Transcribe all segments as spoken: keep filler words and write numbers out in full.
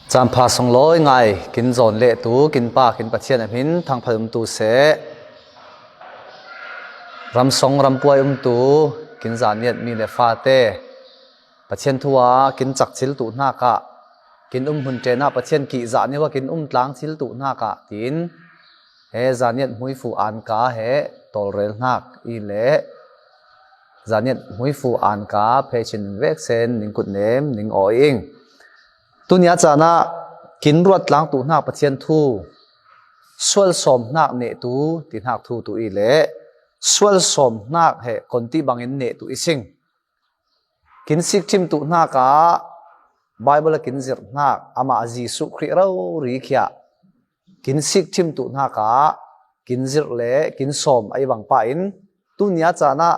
Caan pha sunglawi ngai kin zawn lehtu kin Pa kin Pathian a hmin thangphat umtu seh. Ramsong rampuai umtu kin zaniat mi le fate, Pathian thu ah kin cak ciltu hnakah, kin um hun ṭenah Pathian kihzah niuh ah kin um tlang ciltu hnakah tiin, he zaniat hmuifu anka he tawlrel hnak i le zaniat hmuifu anka phei chin vek sen ning kutnem ning awi ing. Tuni a caan ah kin ruat tlangtu hnak Pathian thu, sual sawm hnak nehtu ti hnak thu tu i le sual sawm hnak he konti bangin nehtu i sing. Kin sik ṭhimtu hnakah Baibal a kin zirh hnak, amah Jesuh Khrih rori khiah kin sik ṭhimtu hnakah kin zirh le kin sawm a i bang pah in, tuni a caan ah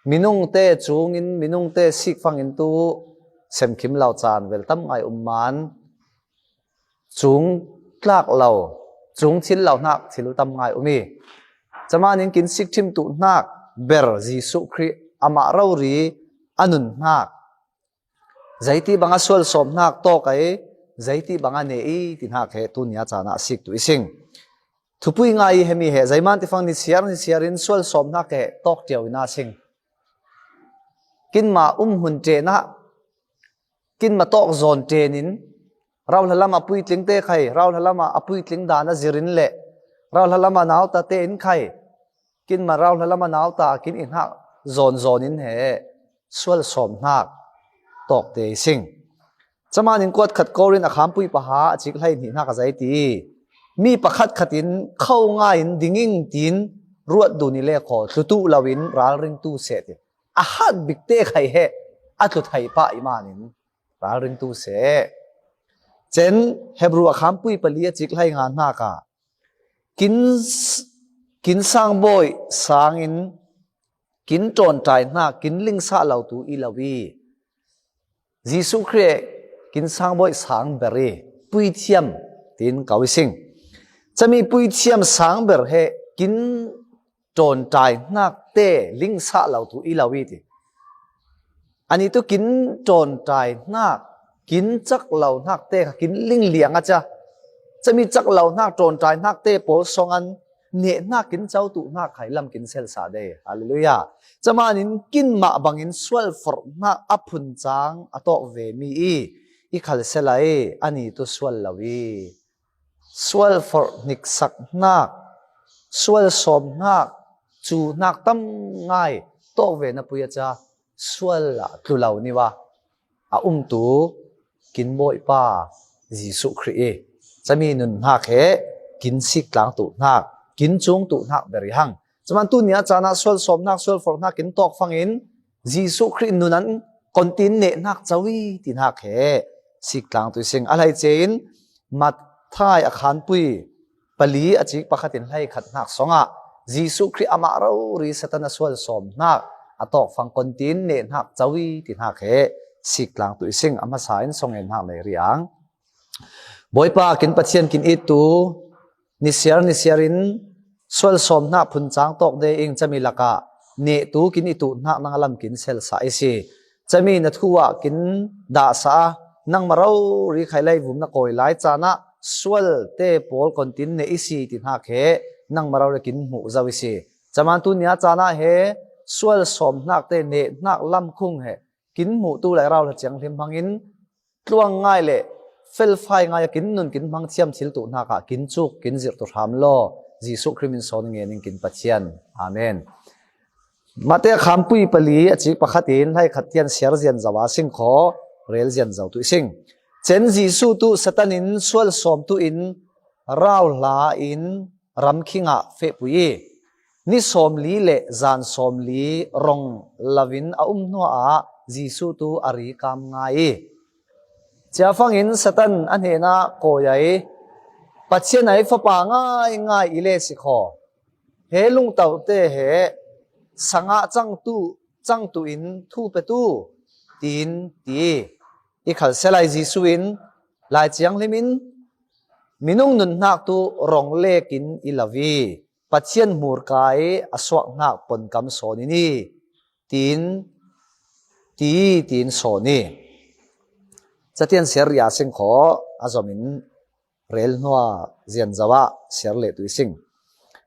minungte cungin, minungte sik fangin tu semkhim lo caan vel tam ngai um man, cung tlak lo, cung thil lo hnak thil tam ngai um i, camanin kin sik ṭhimtu hnak ber Jesuh Khrih amah rori a nun hnak, zeiti banga sual sawm hnak tawk ai, zeiti banga ne i ti hnak he tuni a caan ah sik tu i sing. Thupui ngai i hemi he zeiman tifang ni siar ni siarin sual sawm hnak he tawk ṭiau in a sing. Kinmah um hun ṭenah, kinmah tawk zawn ṭenin, rauhla lamah puitling te khai, rauhla lamah a puitling dan a zirin le rauhla lamah nauta te in khai, kinmah rauhla lamah nauta kin i hnak zawn zawnin he sual sawm hnak tawkte i sing. Camanin kuat khat Korin a khampui paha a cik hlei hnih hnak a zei ti. Mi pakhat khatin kho ngai in dinging tiin ruat dun i le khaw tlutu loin ralringtu seh ti. A hat bikte khai he a tlu thei pah i manin ralringtu seh. Cen Hebru a khampui pali a cik hlei nga hnakah kin, kin sangbawi sangin kin ṭawnṭai hnak kin lingsah lotu i lo i, Jesuh Khrih kin sangbawi sang ber i puithiam tiin ko i sing. Cami puithiam sang ber he kin ṭawnṭai hnak te lingsah lotu i lo i ti. Ani tu kin ṭawnṭai hnak, kin cak lo hnak te kha kin lingliang a cia. Cami cak lo hnak, ṭawnṭai hnak te pawl songan neh hnak kin cotu hnak khai lam kin selsa dei. Halleluiah. Camanin kinmah bangin sual forh hnak a phun cang a tawk ve mi i, i khalsel ai, ani tu sual lo i, sual forh hniksak hnak, sual sawm hnak, cu hnak tam ngai tawk ve na pui a cia sual ah tlu lo niuh a umtu kin Bawipa Jesuh Khrih i cami nun hnak he kin sik tlangtu hnak, kin cungtu hnak ber i hang. Caman tuni a caan ah sual sawm hnak, sual forh hnak kin tawk fangin Jesuh Khrih nun an kontin neh hnak co i ti hnak he sik tlangtu i sing. A hleice in Matthai a khanpui pali a cik pakhat in hleikhat hnak songah Jesuh Khrih amah rori Satan a sual sawm hnak a tawk fang kontin neh hnak co i ti hnak he sik tlangtu i sing. A hmasa in song en hnak nei riang. Bawipa kin Pathian kin ittu, nisiar nisiarin sual sawm hnak phun cang tawk de ing cami lakah nehtu kin i tuh hnak nang a lam kin selsa i si. Cami na thu ah kin dahsa a, nangmah rori khai leivum na kawi lai caan ah sual te pawl kontin neh i si ti hnak he nangmah rori kin hmuh zo i si. Caman tuni a caan ah he sual sawm hnak te neh hnak lam khung he kin hmuhtu lai rauhla ciang hlim hmangin tluang ngai le felfai ngai a kin nun kin hmang thiam thil tuh hnakah kin cuk kin zirh tu hram law Jesuh Khrih min sawn ngenin kin Pathian. Amen. Mate khampui pali a cik pakhat in hleikhat tian siar zian zo a sing khaw rel zian zo tu i sing. Cen Jesuh tu Satan in sual sawm tu in rauhla in ramkhing ah fehpui i ni sawmli le zan sawmli rong lovin a um hnuah Jesuh tu a ri kam ngai i ciafangin Satan a hnenah kawi ai Pathian ai fapa ngaingai i le si khaw he lungtote he sangah cangtu cangtu in thu petu tiin ti i khalselai Jesuh in Lai Thianghlim in minung nunhnak tu rong lekin i lo i Pathian hmurka i a suak hnak ponkam sawn in i tiin ti tiin sawn i Catian siar ria sing kho, a zomin rel hnua zian zawa siar le tui sing.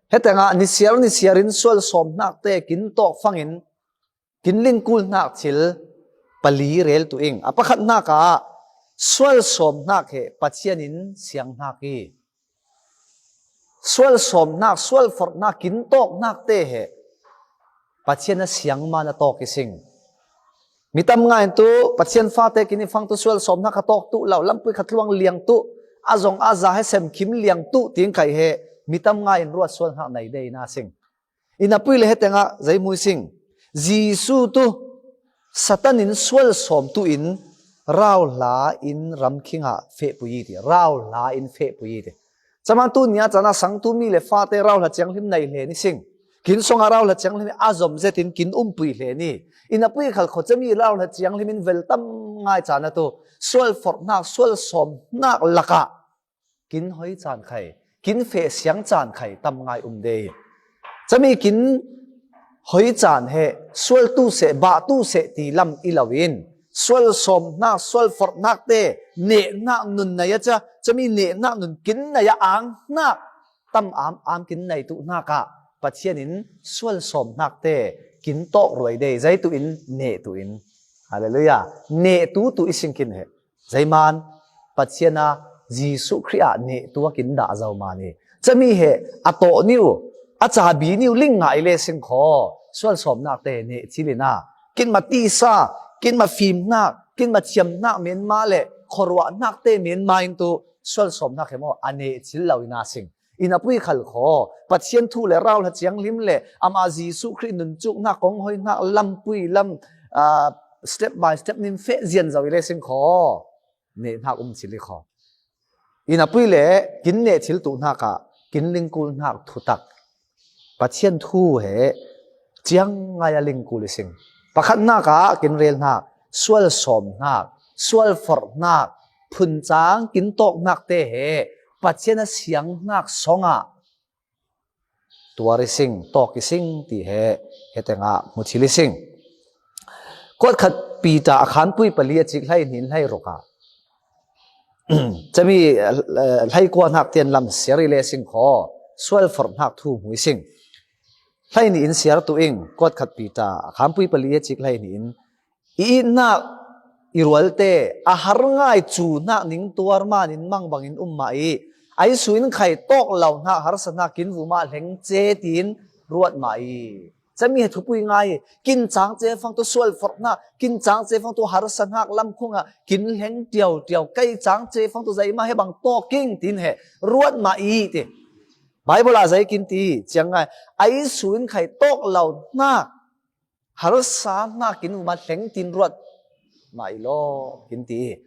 Hetengah nisiar nisiarin sual sawm hnakte kin tawk fangin, kin lingkul hnak thil pali rel tu ing. A pakhat hnakah sual sawm hnak he Pathian in siang hnak i, sual sawm hnak, sual forh hnak, kin tawk hnakte he Pathian a siang man a tawk i sing. Mi tam ngai in tu Pathian fate kin i fang tu sual sawm hnak a tawk tu lo, lampui khat luang liang tu, a zong a za he sem kim liang tu ting kai he mi tam ngai in ruat sual hnak nei dei na sing. Inapui le hetengah zeimui sing. Jesu tu Satan in sual sawm tu in rauhla in ramkhing ah fehpui i ti, rauhla in fehpui i ti. Caman tu nia cana sang tu mi le fate rauhla cianghlim nei hle ni sing. Kin song a rauhla cianghlim a zom zetin kin umpui hle ni. Inapui khal kho cami rauhla cianghlim in vel tam ngai cana tu sual forh hnak, sual sawm hnak lakah kin hoi caan khai, kin feh siang caan khai tam ngai um dei. Cami kin hoi caan he sual tu seh, bah tu seh ti lam i lo in, sual sawm hnak, sual forh hnak te neh hnak nun nei a ca, cami neh hnak nun kin nei a ang hnak tam am am kin nei tu hnak ah Pathian in sual sawm hnak te kin tawk ruai dei, zei tu in neh tu in. Halleluiah. Neh tu tu i sing kin he. Zeiman Pathian a Jesuh Khrih ah neh tu a kin dah zo man i. Cami he a tawh niu, a cabi niu ling ngai le sing kho. Sual sawm hnak te neh thil in a, kin ma tisa, kin ma fim hnak, kin ma thiam hnak menma le khuaruah hnak te menma in tu sual sawm hnak he maw a neh thil lo in a sing. Inapui khal kho, Pathian thu le rauhla cianghlim le ama Jesuh Khrih nun cuk hnak, kong hoi hnak lampui lam, ah, step by step nin feh zian zo i le sing kho. Neh hnak um thil i kho. Inapui le kin neh thil tu hnak ah kin lingkul hnak thutak Pathian thu he ciang ngai a lingkul i sing. Pakhat hnak ah kin rel hnak, sual sawm hnak, sual forh hnak, phuncang kin tawk hnak te he Pathian a siang hnak song ah tuar i sing, tawk i sing ti he hetengah hmu thil i sing. Kuat khat Peter a khanpui pali a cik hlei hnin hlei ruk ah cami, eh, hlei kua hnak tian lam siar i le sing kho, sual forh hnak thu hmu i sing. Hlei ni in siar tu ing, kuat khat Peter a khanpui pali a cik hlei ni in, i it hnak i rualte a har ngai cu hnak ning tuar man in mang bangin um mah i, aisu in khai tawk lo hnak harsa hnak kin vumah hleng ce tiin ruat mah i. Cami he thupui ngai, kin cang ce fang tu sual forh hnak, kin cang ce fang tu harsa hnak lam khung ah kin hleng tiau tiau, kei cang ce fang tu zeimah he bang tawk king tin he ruat mah i ti. Bible ah zei kin ti ciang ngai, aisu in khai tawk lo hnak harsa hnak kin vumah hleng tin ruat mah i law kin ti.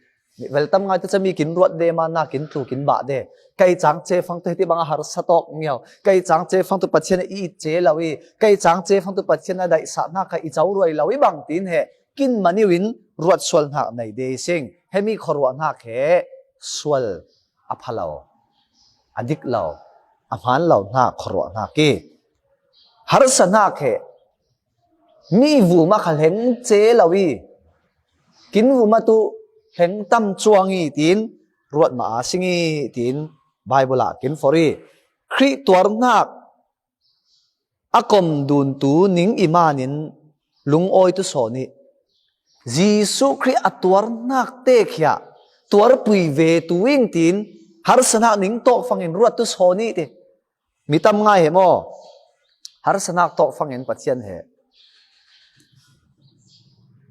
Vel tam ngai tu cami kin ruat de ma na kin tlu kin bah de. Kei cang ce fang tu heti bang a harsa tawk ngiau. Kei cang ce fang tu Pathian a i it ce lo i. Kei cang ce fang tu Pathian a daihsah hnak kha i co ruai lo i bang tin he kin maniu in ruat sual hnak nei de sing. Hemi khuaruah hnak he sual a pha lo, a dik lo, a hmaan lo hnak khuaruah hnak i. Harsa hnak he mi vumah kha hleng ce lo i, kin vumah tu hleng tam cuang i tiin ruat mah a sing i tiin Bible ah kin forh i. Khrih tuar hnak a kom dun tu ning i man in lungawi tu sawn i, Jesuh Khrih a tuar hnak te khia tuarpui ve tu ing tiin harsa hnak ning tawk fangin ruat tu sawn i ti. Mi tam ngai he maw? Harsa hnak tawk fangin Pathian he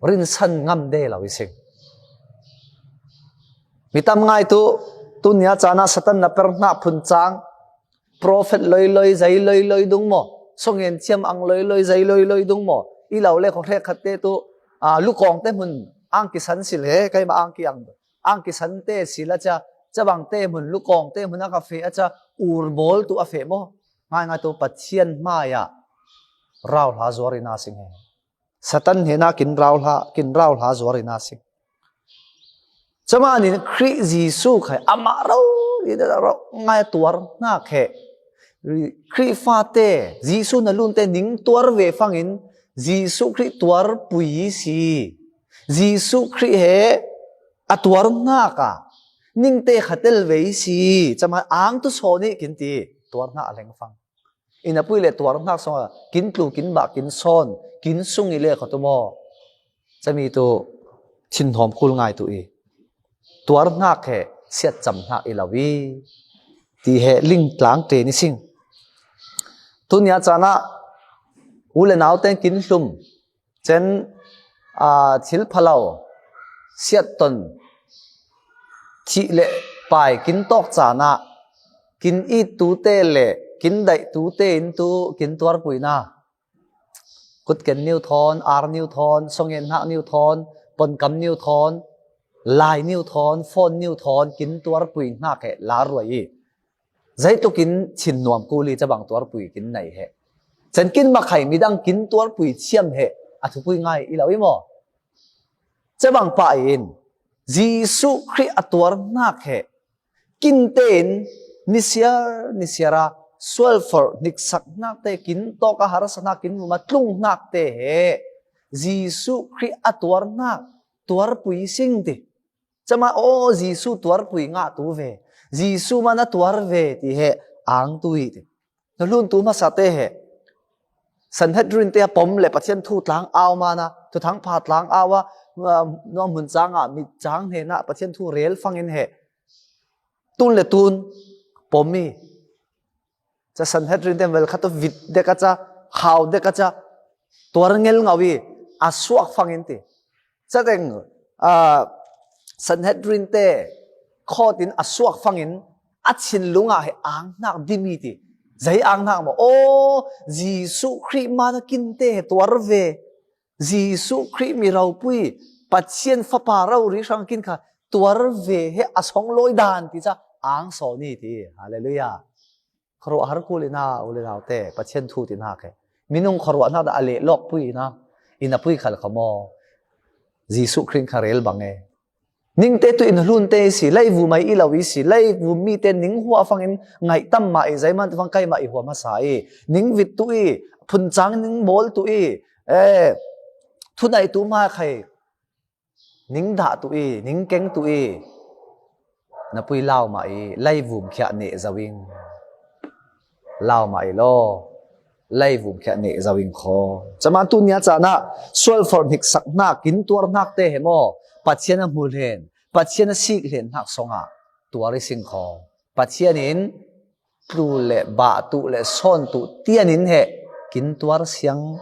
rinsan ngam de lo i sing. Mi tam ngai tu, tu nia cana Satan na per hnak phuncang, prophet loiloi, zei loiloi dung maw? Songen thiam ang loiloi, zei loiloi dung maw? I lo le kho hrek khat te tu, ah, lukawng te hmun ang kisan sil he, keimah ang ki ang. Ang kisan te sil a ca, cabang te hmun, lukawng te hmun a ka feh a ca, ur bawl tu a feh maw? Ngai ngai tu Pathian hmai ah rauhla zuar in a sing he. Satan hna kin rauhla, kin rauhla zuar in a sing. Camanin Khrih Jesuh khai amah ro, i da ro, ngai tuar hnak he. Khrih fate, Jesuh na lunte ning tuar ve fangin, Jesuh Khrih tuar pui si. Jesuh Khrih he a tuar hnak a ningte khatel ve i si, cama angtu sawn i kin ti, tuar hnak a leng fang. Inn a pui le tuar hnak song a kin tlu, kin bah, kin sawn, kin sung i le kho tu maw? Cami tu thinhawm kul ngai tu i tuar hnak he siat cam hnak i lo i ti he ling tlang te ni sing. Tunia caan ah u le nau ten kin hlum cen, aa, thil phalo, siat ton, thih le pai kin tawk caan ah kin it tu te le kin daih tu te in tu kin tuarpui na. Kutken niu thawn, ar niu thawn, songen hnak niu thawn, ponkam niu thawn, lai niu thawn, phone niu thawn kin tuarpui hnak he la ruai i zeitluk in thinnuam kul i cabang tuarpui kin nei he. Cen kin makhai midang kin tuarpui thiam he a thupui ngai i lo i maw? Cabang pah in Jesuh Khrih a tuar hnak he kin tein nisiar nisiar a sualforh hniksak hnak te, kin tawk a harsa hnak, kin vum a tlung hnak te he Jesuh Khrih a tuar hnak tuarpui sing ti. Cama aw Jesuh tuarpui ngah tu ve, Jesuh man a tuar ve ti he angtu i ti. Na hlun tu hmasa te he Sanhedrin te a pom le Pathian thu tlang au mana, thuthang pha tlang au a, ah, nuam hun cang ah mit cang hnenah Pathian thu rel fangin he tun le tun pom i ca Sanhedrin te vel khat tu vit dek a ca, hau dek a ca, tuar ngel ngau i a suak fangin ti. Cateng, ah, Sanhedrin te khawt in a suak fangin a thinlung ah he ang hnak dim i ti. Zei ang hnak maw? Aw, Jesuh Khrih man a kin te he tuar ve. Jesuh Khrih mi ropui, Pathian Fapa rori hrang kin kha tuar ve he a song lawi dan ti ca ang sawn i ti. Halleluiah. Khuaruah har kul i na u le nau te, Pathian thu ti hnak he. Minung khuaruah hnak dah a leh lawkpui i na, inn a pui khal kha maw? Jesuh Khrih kha rel bang e. Ningte tu in hlun te i si, leivum ai i lo i si, leivum mi te ning hua fangin ngaih tam mah i, zeiman tu fang kai mah i hua hmasa i, ning vit tu i, phuncang ning bawl tu i, eh, thunai tu mah khai, ning dah tu i, ning keng tu i, na pui lau mah i, leivum khiah neh zo ing. Lau mah i law, leivum khiah neh zo ing khaw. Caman tu nia caan ah sualforh hniksak hnak, kin tuar hnak te he maw? Pathian a hmu hlen, Pathian a sik hlen hnak song ah tuar i sing khaw. Pathian in tlu le bah tu le sawn tu tian in he kin tuar siang,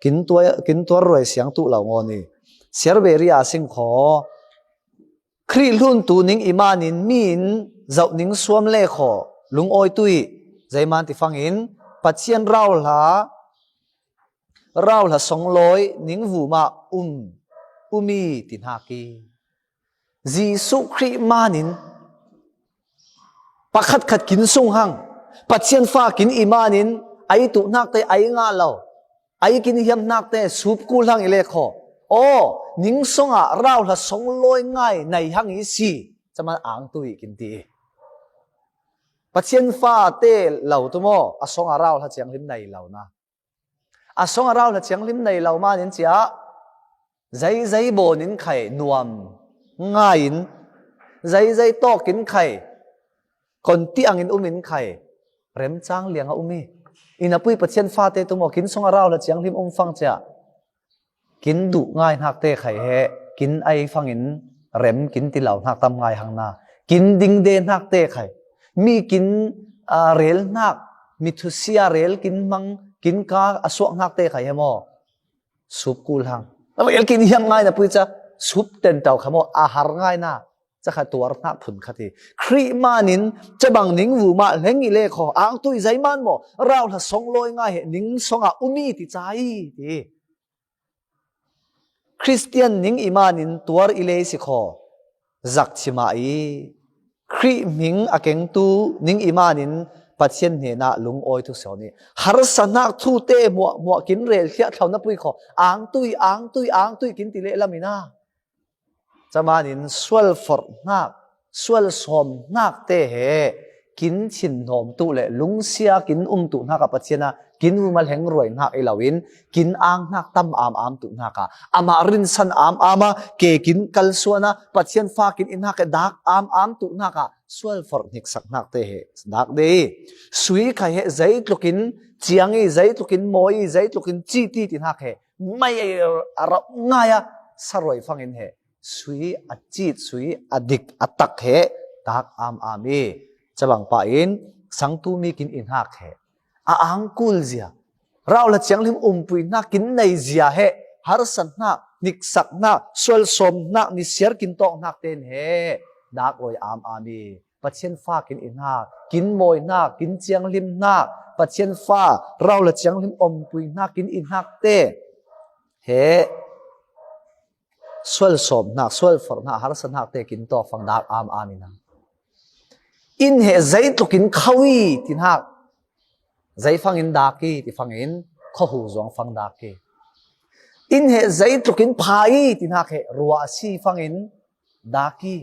kin tuar, kin tuar ruai siang tu lo ngaw ni. Siar ve ria sing khaw. Khrih hlun tu ning i man in mi in zoh ning suam le khaw, lungawi tu i, zeiman ti fangin Pathian rauhla, rauhla songlawi ning vum ah um, um i ti hnak i. Jesuh Khrih man in pakhat khat kin sung hang, Pathian fa kin i man in ai tu hnak te ai ngah lo, ai kin hiam hnak te sup kul hang i le khaw. Aw, ning song ah rauhla songlawi ngai nei hang i si. Caman ang tu i kin ti i. Pathian fa te lo tu maw? A song ah rauhla thianghlim nei lo na. A song ah rauhla thianghlim nei lo man in cia, zeizei bawn in khai nuam ngai in, zeizei tawk in khai, kon ti ang in um in khai, remcang liang a um i. Inn a pui Pathian fa te tu maw, kin song ah rauhla thianghlim um fang cia, kin duh ngai hnak te khai he, kin ai fangin rem kin ti lo hnak tam ngai hang na. Kin ding de hnak te khai, mi kin, ah, rel hnak, mi thusia rel kin mang, kin ka a suak hnak te khai he maw? Sup kul hang. Rel kin hiam ngai na pui ca, sup ten tau kha maw? A har ngai na. Ca kha tuar hnak phun kha ti. Khrih man in cabang ning vum ah hleng i le khaw, ang tu i zeiman maw? Rauhla songlawi ngai he ning song ah um i ti ca i ti. Khristian ning i man in tuar i le i si khaw, zak chimah i, Khrih hming a kengtu ning i man in Pathian hnenah lungawi tu sawn i. Harsa hnak thu te hmuah, hmuah kin rel khiah thlau na pui khaw, ang tu i, ang tu i, ang tu i kin ti le lam i na. Caman in sual forh hnak, sual sawm hnak te he kin thinhawm tu le lungsia kin um tu hnak ah Pathian a Kin mumal heng ruai hnak i lo in, kin ang hnak tam am am tuh hnak ah, amah rinsan am am a, ke kin kalsuan a, Pathian fa kin i hnak e dak am am tuh hnak ah, sual forh hniksak hnak te he dak de i. Sui khai he zeitluk in ciang i, zeitluk in mawi i, zeitluk in cit i ti hnak he mai a rauh ngai a, saruai fangin he sui a cit, sui a dik a tak he dak am am i. Cabang pah in sangtu mi kin i hnak he a ang kul zia, rau le cianghlim umpui hnak kin nei zia he harsa hnak, hniksak hnak, sual sawm hnak, nisiar kin tawk hnak ten he dak ruai am am i. Pathian fa kin i hnak, kin mawi hnak, kin cianghlim hnak, Pathian fa rau le cianghlim umpui hnak kin i hnak te he sual sawm hnak, sual forh hnak, harsa hnak te kin tawk fang dak am am i hna. In he zeitluk in kho i ti hnak, zei fangin dak i ti fangin khuahu zuang fang dak i. In he zeitluk in pha i ti hnak he ruah a si fangin dak i.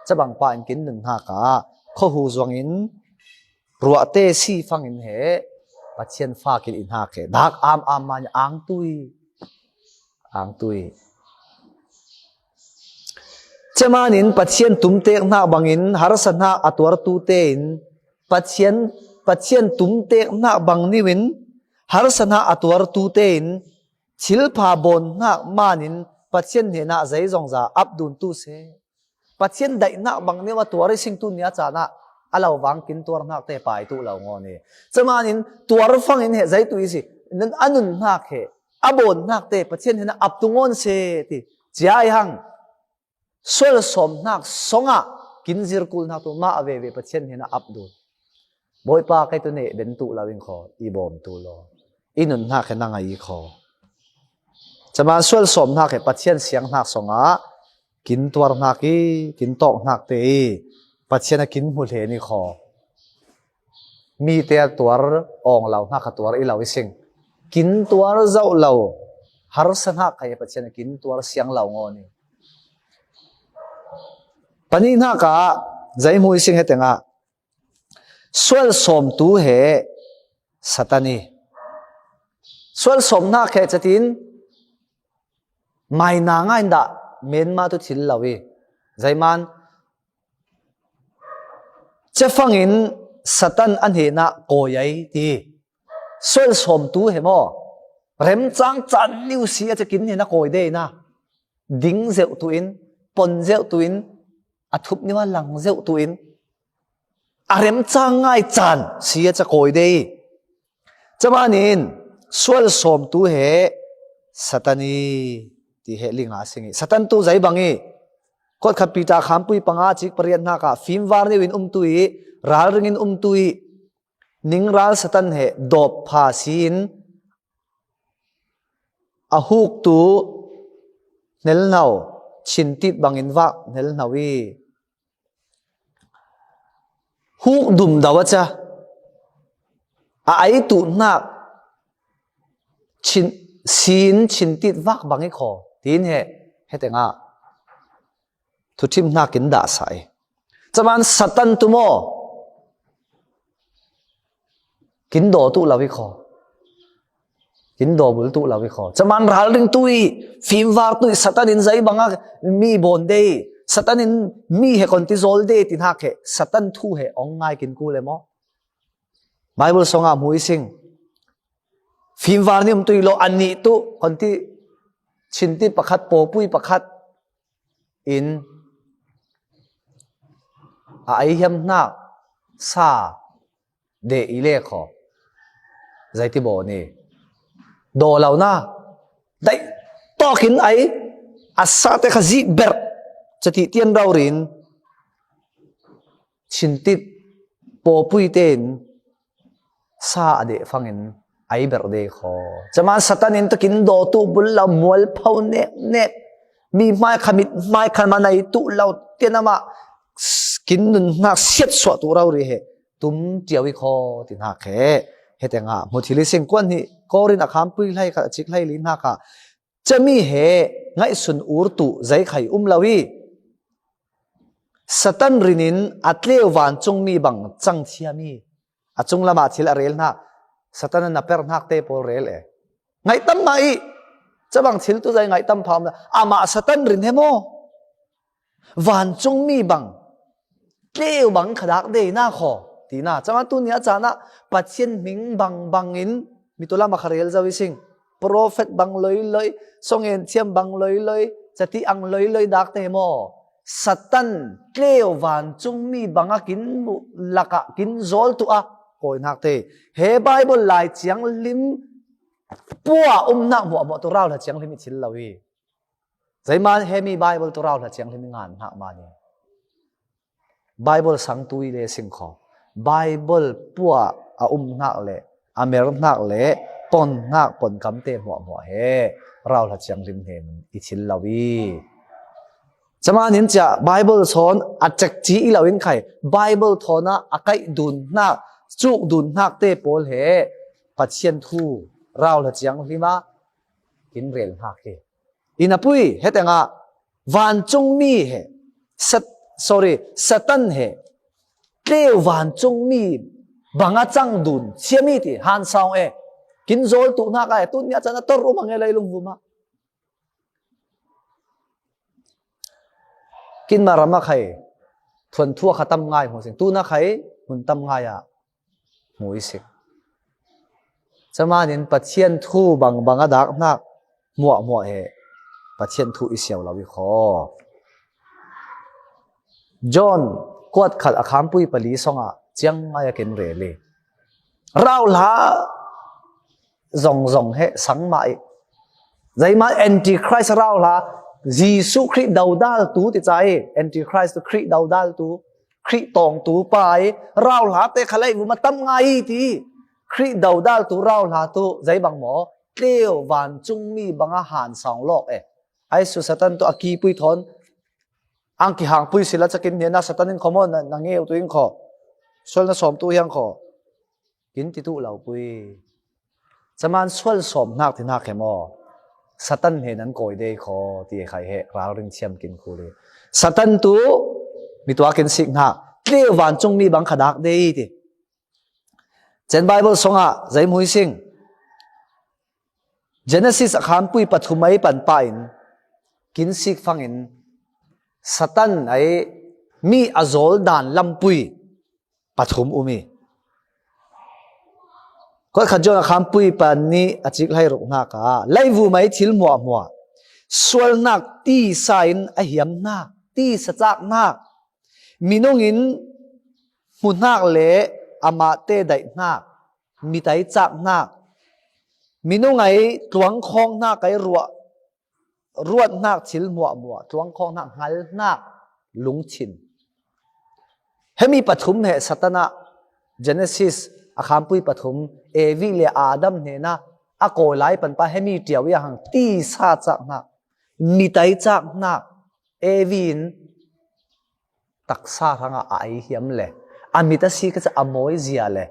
Cabang pah in kin nun hnak ah khuahu zuangin ruahte si fangin he Pathian fa kin i hnak he dak am am man ang tui, ang tui. Cemanin Pathian tumtek hnak bangin harsa hnak a tuartu tein Pathian, Pathian tumtek hnak bang niwin harsa hnak a tuartu tein thilpha bawn hnak manin Pathian hnenah zeizongza ap dun tu se. Pathian daihnak bang neu a tuar i sing tun nia caan ah a lo vang kin tuar hnak te pai tuh lo ngawn i. Cemanin tuar fangin he zeitu i si, nan a nun hnak he a bawn hnak te Pathian hnenah ap tu ngawn se ti cia i hang. Sual sawm hnak songah kin zirkul hnak tu mah a veve Pathian hnenah ap dun. Bawipa, kei tu neh ben tuh lo in kho, i bawm tu law, i nun hnak he na ngai i kho. Caman sual sawm hnak he Pathian siang hnak songah kin tuar hnak i, kin tawk hnak te i Pathian a kin hmu hle ni kho. Mite a tuar awng lo hnak kha tuar i lo i sing. Kin tuar zoh lo harsa hnak kha i Pathian a kin tuar siang lo ngawn i. Panih hnak ah zei hmu i sing he tengah sual sawmtu he Satan i. Sual sawm hnak he catin maina ngai dah menma tu thil lo i. Zeiman cefangin Satan a hnenah kawi ai ti. Sual sawmtu he maw? Remcang caan niu si a cakin hnenah kawi de ina. Ding zeuh tu in, pon zeuh tu in, a thup niu a lang zeuh tu in, a remcang ngai caan si a ca kawi de i. Caman in sual sawmtu he Satan i ti he linga sing i. Satan tu zei bang i. Kawtkhat Peter khampui panga cik pariat hnak ah fimvar niu in umtu i, ralring in umtu i, ningral Satan he dawp pha si in a huktu hnelhno, chintit bangin vak hnelhno i. Huk dum do a ca a ai tuh hnak chin, sin chintit vak bang i kho. Tin he, he tengah thuthim hnak in dah sa i. Caman Satan tu maw? Kin daw tuh lo i kho. Kin daw bul tuh lo i kho. Caman ralring tu i, fimvar tu i, Satan in zei bang a mi bawn de i, Satan in mi he kon ti zawl de ti hnak he, Satan thu he ong ngai kin kul e maw? Bible song ah hmu i sing. Fimvar nih um tu i lo, a nih tu kon ti chintit pakhat, pawpui pakhat in a ai hiam hnak sa de i le kho. Zei ti baw ni. Daw lo na. Daih tawk in ai a sa te kha zih ber. Cati tian rau rin chintit pawpui tein sa a deh fangin ai ber de kho. Caman Satan in takin daw tuh bul lo, mual pho nek nek. Mi hmai kha, mit hmai kha, manai tuh lo tian amah kin nun hnak siat suah tuh rau ri he. Tum tiau i kho ti hnak he. He tengah hmu thil i sing. Kuan hnih Korin a khampui hlei khat a cik hlei li hnak ah cami he ngaihsun ur tuh zei khai um lo i. Satan rinin a tleu vancungmi bang cang thiam i. A cunglam ah thil a rel hna. Satan a na per hnak te pawl rel e. Ngaihtam mah i, cabang thil tu zai ngaihtam pha om la, amah Satan rin he maw? Vancung mi bang tleu bang kha dak dei na khaw, ti na. Cama tu nia caan ah Pathian hming bang bangin mi tu lam a kha rel zo i sing. Prophet bang loiloi, songen thiam bang loiloi, cati ang loiloi dak te maw? Satan tleu vancung mi bang a kin muh lakah kin zawl tu a kawi hnak te. He Bible Lai Thianghlim pua um hnak hmuahhmuah tu rauhla thianghlim i thil lo i. Zeima he mi Bible tu rauhla thianghlim i ngan hnak mah ni. Bible sang tu i le sing kho. Bible pua a um hnak le, a mer hnak le, pon hnak, pon kam te hmuahhmuah he rauhla thianghlim he i thil lo i. Cama nin cia Bible sawn a cek ci i lo in khai. Bible thawn ah a kaih dun hnak, cuk dun hnak te pawl he Pathian thu rauhla thianghlim a kin rel hnak hi. I na pui, he tengah vancung mi he, Sat-, sorry, Satan he, tleu vancung mi bang a cang dun thiam i ti, han saung e. Kin zawl tu hnak a e, tu nia caan a tor um a nge leilung vuma. Kin ma ram a khai, thuan thu a kha tam ngai hmu sing. Tu na khai, hmun tam ngai a hmu i sing. Cama nin Pathian thu bang bang a dak hnak hmuahhmuah he Pathian thu i siau lo i khaw. John kuat khat a khampui pali song ah ciang ngai a kin rel i. Rauhla zong zong he sang mah i. Zeima Antichrist rauhla, Jesuh Khrih dodal tu ti ca i. Antichrist tu Khrih dodal tu, Khrih tawng tu pa i. Rauhla te kha lei vuma tam ngai i ti. Khrih dodal tu rauhla tu zei bang maw? Tleu vancung mi bang a han saung lawk e. Ai su Satan tu a kipui thawn. Ang kihangpui sila cakin hnia na Satan in khaw maw, na, na ngeu tu in khaw. Sual na sawm tu hiang khaw. Kin ti tu lo pui. Caman sual sawm hnak ti hnak he maw? Satan he nan kawi dei khaw, ti khai he ralring thiam kin khuli. Satan tu mi tua kin sik hnak. Tleu vancung mi bang kha dak dei ti. Cen Bible song ah zei hmu i sing. Genesis a khampui pathum ai pan pa in kin sik fangin Satan ai mi a zawl dan lampui pathum um i. Kuat khat John a khampui pan nih a cik hlei ruk hnak ah, leivum ai thil hmuahhmuah, sual hnak tisa in a hiam hnak, tisa cak hnak, minung in hmu hnak le amah te daih hnak, mitai cak hnak, minung ai tluang khawng hnak ai ruah, ruat hnak thil hmuahhmuah, tluang khawng hnak, hngal hnak, lungthin. Hemi pathum he Satan ah Genesis a khampui pathum, Evi le Adam hnena a kawi lai pan pa hemi ṭiau i a hang tisa cak hnak, mitai cak hnak, Evi in taksa hrangah a ei hiam le, a mit a si kha a mawi zia le,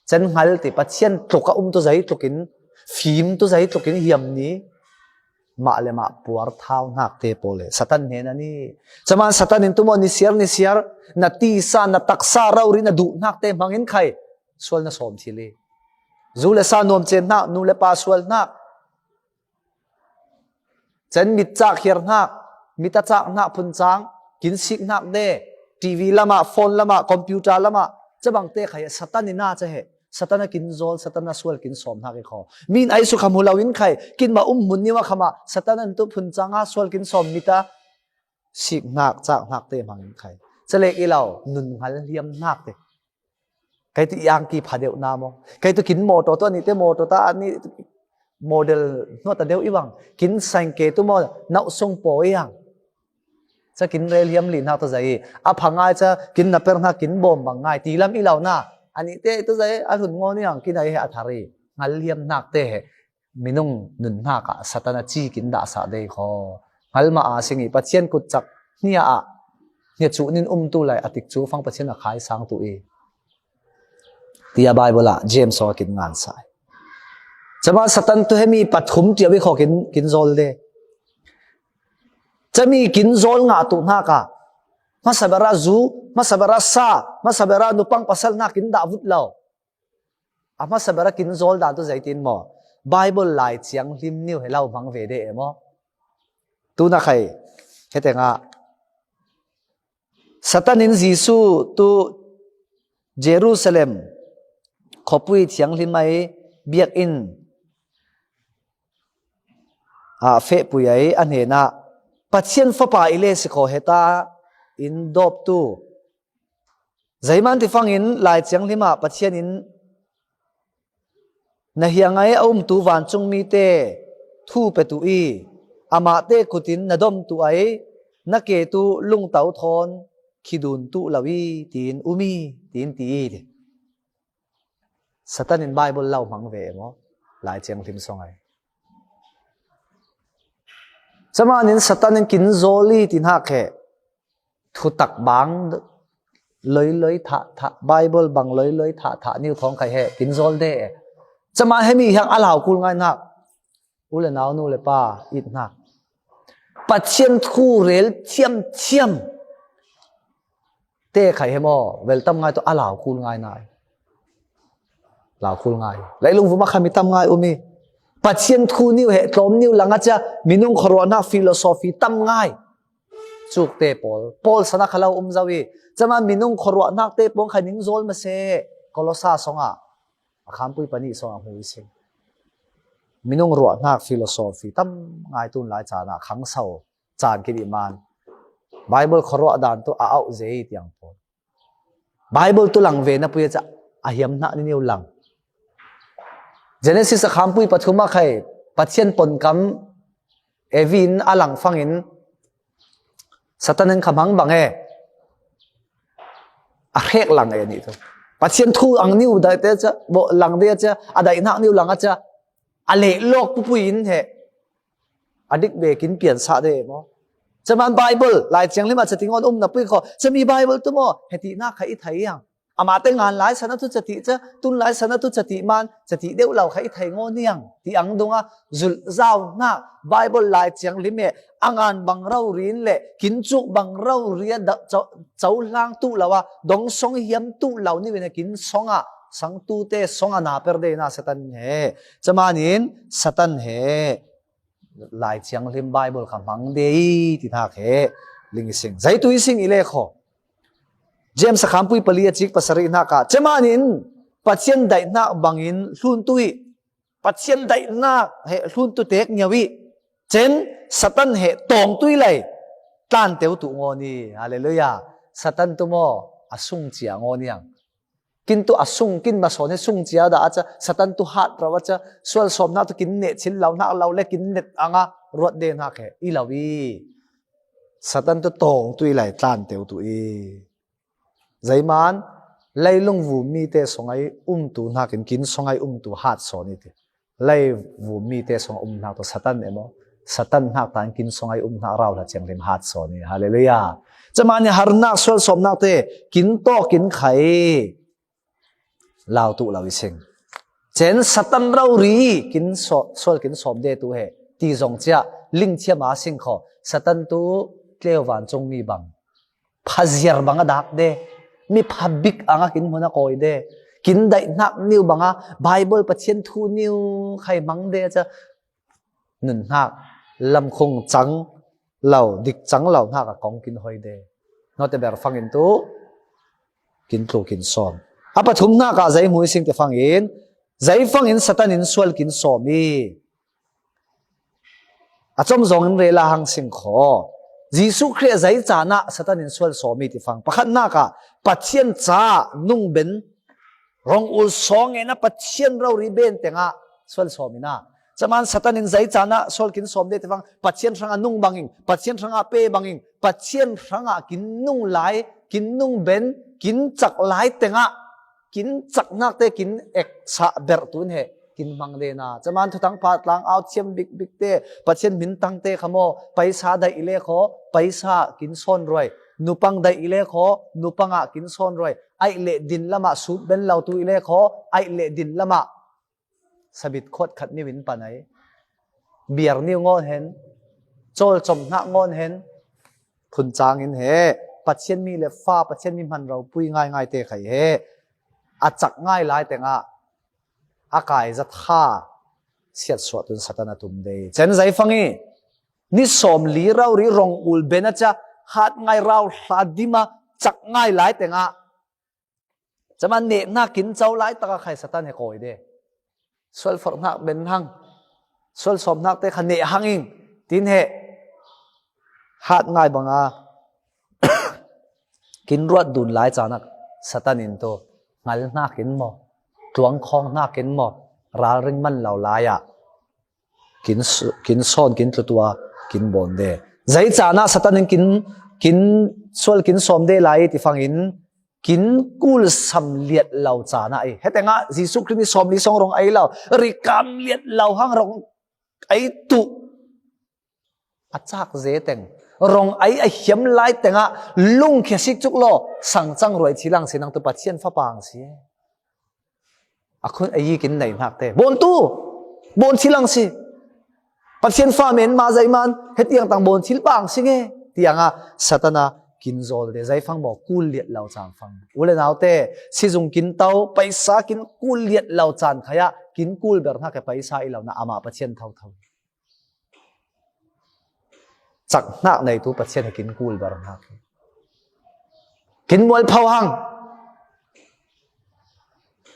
cen hngal ti Pathian tluk a um tu zei tlukin, fim tu zei tlukin hiam ni, mah le mah puar thau hnak te pawl le Satan hnen a ni. Caman Satan in tumaw ni siar ni siar, na tisa, na taksa rori na duh hnak te hmangin khai, sual na sawm thil i. Zu le sa nuam cen hnak, nu le pa sual hnak, cen mit cak hiar hnak, mit a cak hnak phuncang, kin sik hnak de, T V lamah, phone lamah, computer lamah, cabang te khai Satan in a ca he, Satan a kin zawl, Satan a sual kin sawm hnak i khaw. Min ai su kham hu lo in khai, kin ma um hmun niwa khama, Satan an tu phuncang a sual kin sawm mit a sik hnak, cak hnak te hmang in khai. Ca lek i lo, nun hngal hiam hnak te. Kei tu i angki pha deuh na maw? Kei tu kin mawtaw tu a nih te mawtaw ta a nih model hnawt a deuh i bang. Kin sangke tu maw nauh sung paw i ang. Ca kin rel hiam li hnak tu zai. A pha ngai ca kin na per hnak kin bawm bang ngai. Ti lam i lo na. A nih te tu zai a hlun ngaw ni ang kin a i he a thar i. Hngal hiam hnak te he. Minung nun hnak ah Satan a ci kin dahsah dei khaw. Hngal ma a sing i Pathian kut cak hnia ah hnia cu nin um tu lai a tik cu fang Pathian a khai sang tu i. Tia Bible ah James song a kin ngan sa. Cama Satan tu hemi pathum tia i khaw kin, kin zawl de. Cami kin zawl ngah tu hnak ah. Hmasa bera zu, hmasa bera sa, hmasa bera nupang pasal hnak kin dah vut lo. A hmasa bera kin zawl dan tu zeitin maw? Bible Lai Thianghlim niu he lau hmang ve de e maw? Tuna khai, hetengah Satan in Jesu tu Jerusalem khuapui thianghlim ai biakinn ah fehpui ai a hnenah, Pathian Fapa i le si khaw heta in dawptu. Zeiman ti fangin Lai Thianghlim ah Pathian in na hiang ai a umtu vancung mite thu petu i, amahte kutin na domtu ai na ketu lungtau thawn khidun tu lo i, tiin um i, tiin ti i. Satan in Bible lau hmang ve e maw? Lai Thianghlim song ai. Camanin Satan in kin zawl i ti hnak he thutak bang loiloi thah thah, Bible bang loiloi thah thah niu thawng khai he kin zawl de e. Cama hemi hiang a lau kul ngai hnak. U le nau, nu le pa, it hnak. Pathian thu rel thiamthiam te khai he maw, vel tam ngai tu a lau kul ngai nai. Lau kul ngai. Leilung vum a khami tam ngai um i. Pathian thu niu he tlawm niu lang a cia, minung khuaruahnak philosophy tam ngai. Cukte pawl, pawl sana kha lo um zo i. Cama minung khuaruahnak te pawl khai ning zawl mase, Kolosa song ah. A khampui panih song ah hmu i sing. Minung ruahnak philosophy tam ngai tun lai caan ah khangso caan kidih man. Bible khuaruah dan tu a auh zei tiang pawl. Bible tu lang ve na pui a ca a hiam hnak ni niu lang. Genesis a khampui pathum ah khai Pathian ponkam Evi in a lang fangin Satan in kha hmang bang e. A hrek lang e nih tu. Pathian thu ang niu daihte ca, bo lang de a ca, a daihnak niu lang a ca, a lehlawk pupui in he. A dik bekin piansah de maw? Caman Bible, Lai Thianghlim ah ca tingon um na pui kho. Cami Bible tu maw? He tihnak kha i thei ang. Amahte ngan lai sana tu ca tih ca, tun lai sana tu ca tih man, ca tih deuh lo kha i thei ngaw niang. Ti ang dunga, zulh zau hnak, Bible Lai Thianghlim e, a ngan bang rori in le, kin cuk bang rori a da, co, cohlang tu lo a, dong song hiam tu lo ni vin a kin song a, sang tu te song a na per de na Satan he. Camanin, Satan he. Lai Thianghlim Bible kha hmang de i ti hnak he ling i sing. Zei tu i sing i le kho. James a khampui pali a cik pasarih hnak ah, camanin Pathian daihnak bangin hlun tu i, Pathian daihnak he hlun tu tek ngiau i, cen Satan he tawng tu i lai tlan teu tu ngaw ni. Halleluiah. Satan tu maw a sung cia ngaw niang. Kin tu a sung, kin masawn he sung cia dah a ca, Satan tu hat rau a ca, sual sawm hnak tu kin neh chin lo hnak lo le kin net anga ruat de hnak he i lo i. Satan tu tawng tu i lai tlan teu tu i. Zeiman, leilung vummi te songai umtu hnakin kin songai umtu hat sawn i ti. Lei vummi te song um hnak tu Satan emaw, Satan hnak tan kin songai um hnak rau hla ciang lim hat sawn i. Halleluiah. Camanin harnak sual sawmnak te kin tawk in khai lau tu lo i sing. Cen Satan rori kin so-, sual kin sawm de tu he ti zong cia ling thiam a sing kho. Satan tu tleu vancung mi bang phaziar bang a dak de, mi phabik ang a kin hmun a kawi de, kin daih hnak niu bang a Bible Pathian thu niu khai hmang de ca nun hnak lamkhung cang lo, dik cang lo hnak a kong kin hoi de. Note ber fangin tu kin tlu kin sawm. A pathum hnak ah zei hmu i sing te fangin, zei fangin Satan in sual kin sawm i. A com zong in rela hang sing kho. Jesuh Khrih zei caan ah Satan in sual sawm i ti fang. Pakhatnak ah Pathian ca nung ben rong ul sawng en a Pathian rori ben tengah sual sawm in a. Caman Satan in zei caan ah sual kin sawm de ti fang. Pathian hrangah nung bangin, Pathian hrangah pe bangin, Pathian hrangah kin nung lai, kin nung ben, kin cak lai tengah kin caknak te kin ek sah berh tu in he kin hmang de na. Caman Thuthang pha tlang au thiam bikbik te, Pathian min tang te kha maw, paisa daih i le kho, paisa kin sawn ruai, nupang daih i le kho, nupang ah kin sawn ruai, aih le din lamah sut ben lo tu i le kho, aih le din lamah sabit khawt khat niu in pan ai. Biar niu ngawn hen, cawlcom hnak ngawn hen, phun cang in he, Pathian mi le fa, Pathian mi hman ropui ngaingai te khai he, a cak ngai lai tengah, a kai za tha siatsuah tun Satan a tum de. Cen zai fang i, ni sawm li rau ri rong ul ben a ca hat ngai rau hla dima cak ngai lai tengah. Cama nehnak kin co lai taka khai Satan he kawi de. Sual forhnak ben hang. Sual sawmnak te kha neh hang in. Tin he. Hat ngai banga. Kin ruat dun lai canak Satan in tu ngal hnak in maw, tluang khawng hnak in maw, ralring man lo lai ah kin su-, kin sawn, kin tlutua, kin bawn de. Zai canak Satan in kin, kin sual, kin sawm de lai ti fangin kin kul sam liat lo canak i. Hetengah Jesuh Khrih ni sawm li sawng rong ai lo, rikam liat lo hang rong ai tuh. A cak ze teng, rong ai a hiam lai tengah lungkhia sik cuk law, sangcang ruai thilang si nang tu Pathian fapa ang si. A khun a yi kin nei hnak te. Bawn tu, bawn thilang si. Pathian fa men ma zai man, hetiang tang bawn thil pa ang si nge. Tianga Satana kin zawl de zai fang maw kul liat lo cang fang. U le nau te, sizung kin tau, paisa kin kul liat lo cang khaya, kin kul ber hnak e paisa i lo na amah Pathian thotho. Cak hnak neitu Pathian he kin kul ber hnak. Kin mual pho hang.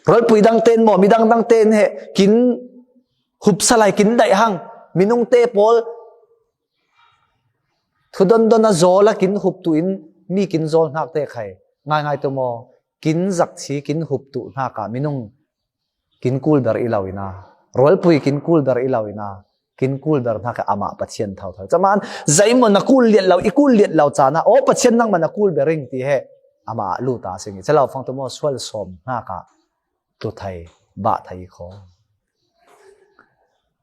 Rualpui dang ten maw, midang dang ten he kin hupsa lai kin daih hang. Minung te pawl thu don don a zawl a kin hup tu in mi kin zawl hnak te khai. Ngai ngai tu maw, kin zakchi kin hup tu hnak ah minung kin kul ber i lo ina, rualpui kin kul ber i lo ina, kin kul ber hnak e amah Pathian thotho. Caman, zai maw na kul liat lo, i kul liat lo cana, aw Pathian nang maw na kul ber ing ti he, amah lu ta sing i. Calo fang tu maw sual sawm hnak ah, tu thei, bah thei i kho.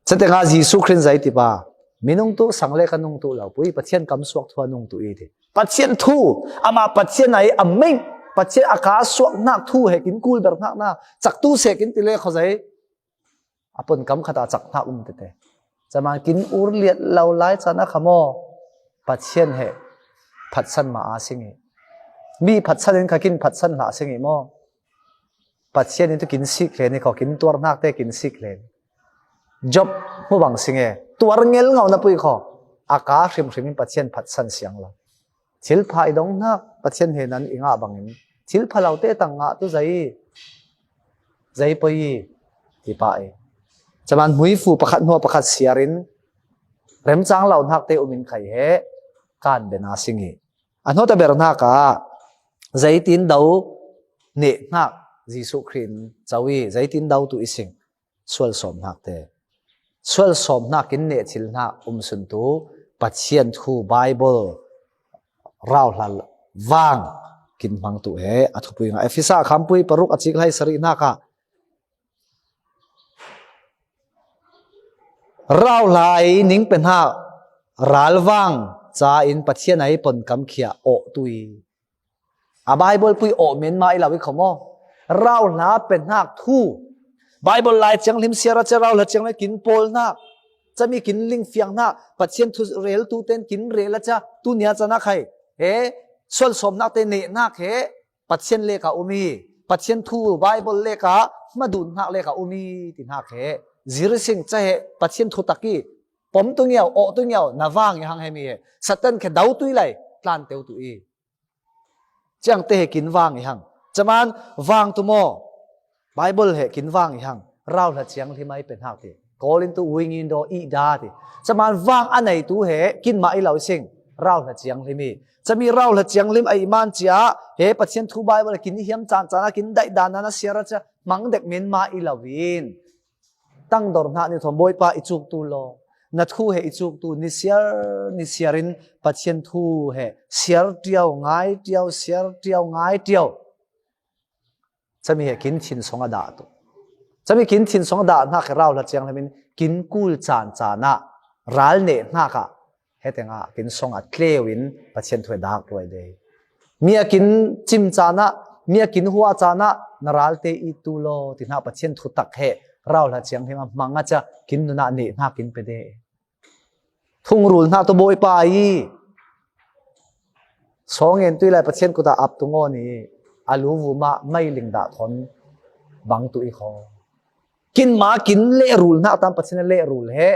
Cate nga Jesuh Khrih zai ti pa, minung tu sang le ka nung tu lo, pui Pathian kam suak thu a nung tu i ti. Pathian thu, amah Pathian ai a meng, Pathian a ka suak hnak thu he kin kul ber hnak na, cak tu se kin ti le kho zai. A pon kam khat a cak hnak um tete. Caman kin ur liat lo lai cana kha maw, Pathian he phatsan ma a sing i. Mi phatsan in kha kin phatsan hlah sing i maw. Pathian in tu kin sik len i kho, kin tuar hnak te kin sik len. Job hmu bang sing e, tuar ngel ngau na pui kho. A ka hrim hrim in Pathian phatsan siang lo. Thil pha i dong hnak, Pathian he nan i ngah bangin. Thil pha lo te tang ngah tu zai, zai poi i, ti pa i. Caman hmuifu pakhat hnu pakhat siar in, remcang lo hnak te um in khai he, kan ben a sing i. A hnawt a ber hnak ah, zeitin do neh hnak Jesuh Khrih in co i, zeitin do tu i sing, sual sawm hnak te. Sual sawm hnak kin neh thil hnak um sun tu, Pathian thu Bible rauhla vang kin hmang tu he, a thupui nga. Efesa khampui paruk a cik lai sarih hnak ah, rauhla i ning pe hnak ralvang ca in Pathian ai pon kam khia awh tu i. A Bible pui awh men ma i lo i kho maw. Rauhla pe hnak thu. Bible Lai Thianghlim siar a ca rauhla thianghlim kin pawl hnak. Cami kin lingfiang hnak. Pathian thu rel tu ten kin rel a ca. Tu nia ca nak hai. He, sual sawm hnak te neh hnak he. Pathian leka um i, Pathian thu Bible leka hmadun hnak leka um i ti hnak he, zir sing ca he Pathian thu tak i, pom tu ngiau, awh tu ngiau, na vang i hang he mi he. Satan khe dau tu i lai, tlan teu tu i. Ciang te he kin vang i hang. Caman vang tu maw, Bible he kin vang i hang. Rauhla thianghlim ai pe hnak ti. Kawl in tu wingin do i da ti. Caman vang a nei tu he kin mah i lo sing. Rauhla thianghlim i. Cami rauhla thianghlim ai man cia he Pathian thu Bible kin hiam caan caan a kin daih dan a na siar a cia hmang dek men mah i lo in. Tangdor hna ni thawm Bawipa i cuk tu law. Na thu he i cuk tu ni siar, ni siar in Pathian thu he siar tiau, ngai tiau, siar tiau, ngai tiau. Cami he kin thin song a dah tu. Cami kin thin song a dah hnak he rauhla thianghlim in kin kul caan caan ah ral neh hnak ah he tengah kin song a tleu in Pathian thu he dak luai de. Mi a kin cim caan ah, mi a kin hua caan ah na ral te i tu law ti hnak Pathian thu tak he rauhla thianghlim a hmang a cia kin nun ah neh hnak kin pe de. Thungrul hna tu Bawipa i. Sawng en tu i lai Pathian kut ah ap tu ngawn i. A lu vum ah meiling dah thawn bang tu i kho. Kinma kin lehrul hnak tam Pathian a lehrul he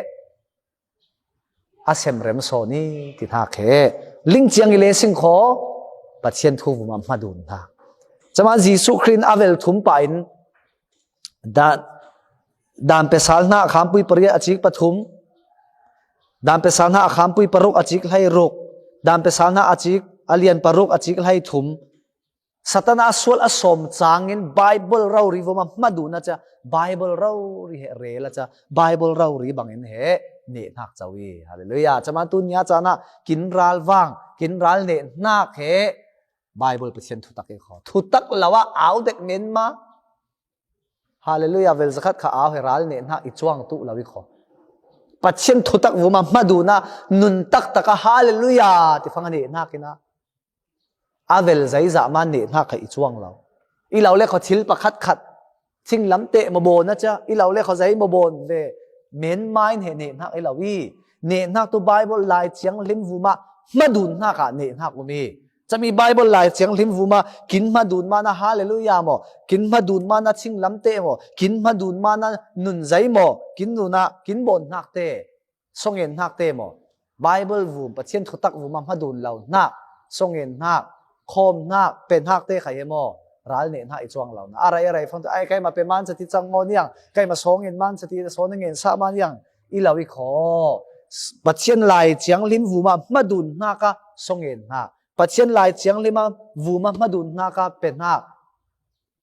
a semrem sawn i ti hnak he ling ciang i le sing kho Pathian thu vuma hmadun hna. Cama Jesuh Khrih in a vel thum pah in dan, dan pesal hna a khampui pariat a cik pathum, dan pesal hna a khampui paruk a cik hlei ruk, dan pesal hna a cik a lian paruk a cik hlei thum, Satan a sual a sawm cangin Bible rori vuma hmadun a cia, Bible rori he rel a cia, Bible rori bangin he nehnak co i. Hallelujah. Cama tu nia cana kin ral vang, kin ral nehnak he Bible Pathian thutak i kho. Thutak lo ah au dek menma. Hallelujah. Vel zakhat kha au he ral nehnak i cuang tu lo i kho. Pathian thutak vuma hmadun a nun taktak a hallelujah ti fang a nehnak in a a vel zeizah man nehnak kha i cuang lo. I lo le kho thil pakhat khat thinglam teh maw bawn a cia, i lo le kho zei maw bawn ve menma in he nehnak i lo i. Nehnak tu Bible Lai Thianghlim vuma hmadun hnak ah nehnak um i. Cami Bible Lai Thianghlim vuma kin hmadun mana hallelujah maw, kin hmadun mana thinglam teh maw, kin hmadun mana nun zei maw, kin nun ah kin bawn hnak te, songen hnak te maw, Bible vum, Pathian thutak vuma hmadun lo hnak, songen hnak, khawm hnak, pe hnak te kha hi maw, ral nehnak i cuang lo na. A rai a rai fang tu, ai, keima pe man sa ti cang maw niang, keima songen man sa ti songen sa man niang, i lo i kho. Pathian Lai Thianghlim vuma hmadun hnak a songen hnak. Pathian Lai Thianghlim a vuma hmadun hnak a pe hnak.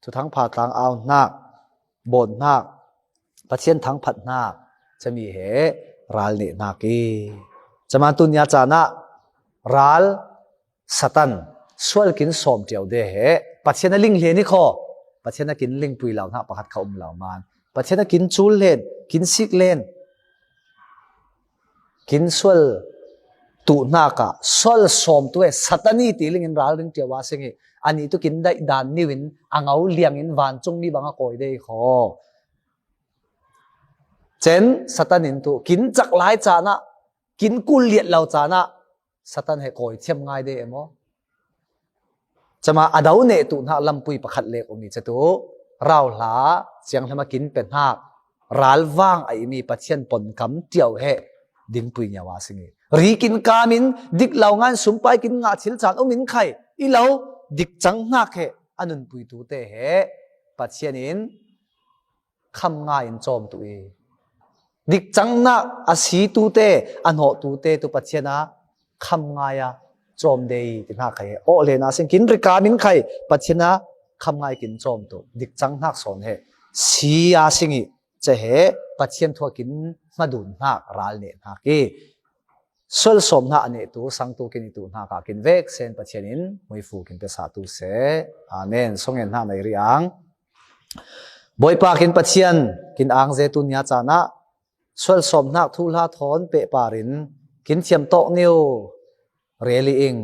Thuthang pha tlang au hnak, bawn hnak, Pathian thangphat hnak, cami he ral nehnak i. Cama tu nia cana ral Satan sual kin sawm ṭiau de he Pathian a ling hlen i kho. Pathian a kin lingpui lo hnak pakhat kha um lo man. Pathian a kin cul hlen, kin sik hlen. Kin sual tuh hnak ah sual sawm tu he Satan i ti ling in ral ring ṭiau a sing i. Ani tu kin daih dan niu in a ngau liang in vancung mi bang a kawi de i kho. Cen Satan in tu kin cak lai cana, kin kul liat lo cana Satan he kawi thiam ngai de emaw. Cama a do neh tuh hnak lampui pakhat lek um i catu rauhla thianghlim a kin pe hnak ralvang a imi Pathian ponkam ṭiau he dingpui ngiau a sing i. Ri kin kam in dik lo ngan sumpai kin ngah thil caan um in khai i lo dik cang hnak he a nunpui tu te he Pathian in kham ngai in cawm tu i. Dik cang hnak a si tu te, a hnawh tu te tu Pathian a kham ngai a cawm de i ti hnak khai he. Aw le na sing kin ri kam in khai Pathian a kham ngai kin cawm tu. Dik cang hnak sawn he si a sing i ce he Pathian thua kin hmadun hnak ral neh hnak i. Sual sawm hna a neh tu, sang tu kin i tu hna ka kin vek sen Pathian in muifu kin pe sa tu se. Amen. Songen hna nei ri ang. Bawipa kin Pathian kin ang ze tu nia cana sual sawm hnak thu hla thawn peh par in kin thiam tawk niu reli ing.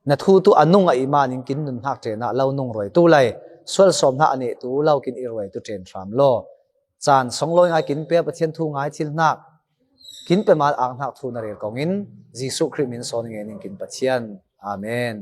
Na thu tu a nung a i man in kin nun hnak ṭen ah lo nung ruai tu lai. Sual sawm hna a neh tu lo kin i ruai tu ṭen hram law. Caan songlawi ngai kin pia Pathian thu ngai thil hnak kin pe mal ang hnak thu na rel kong in Jesuh Khrih min sawn ngen in kin Pathian. Amen.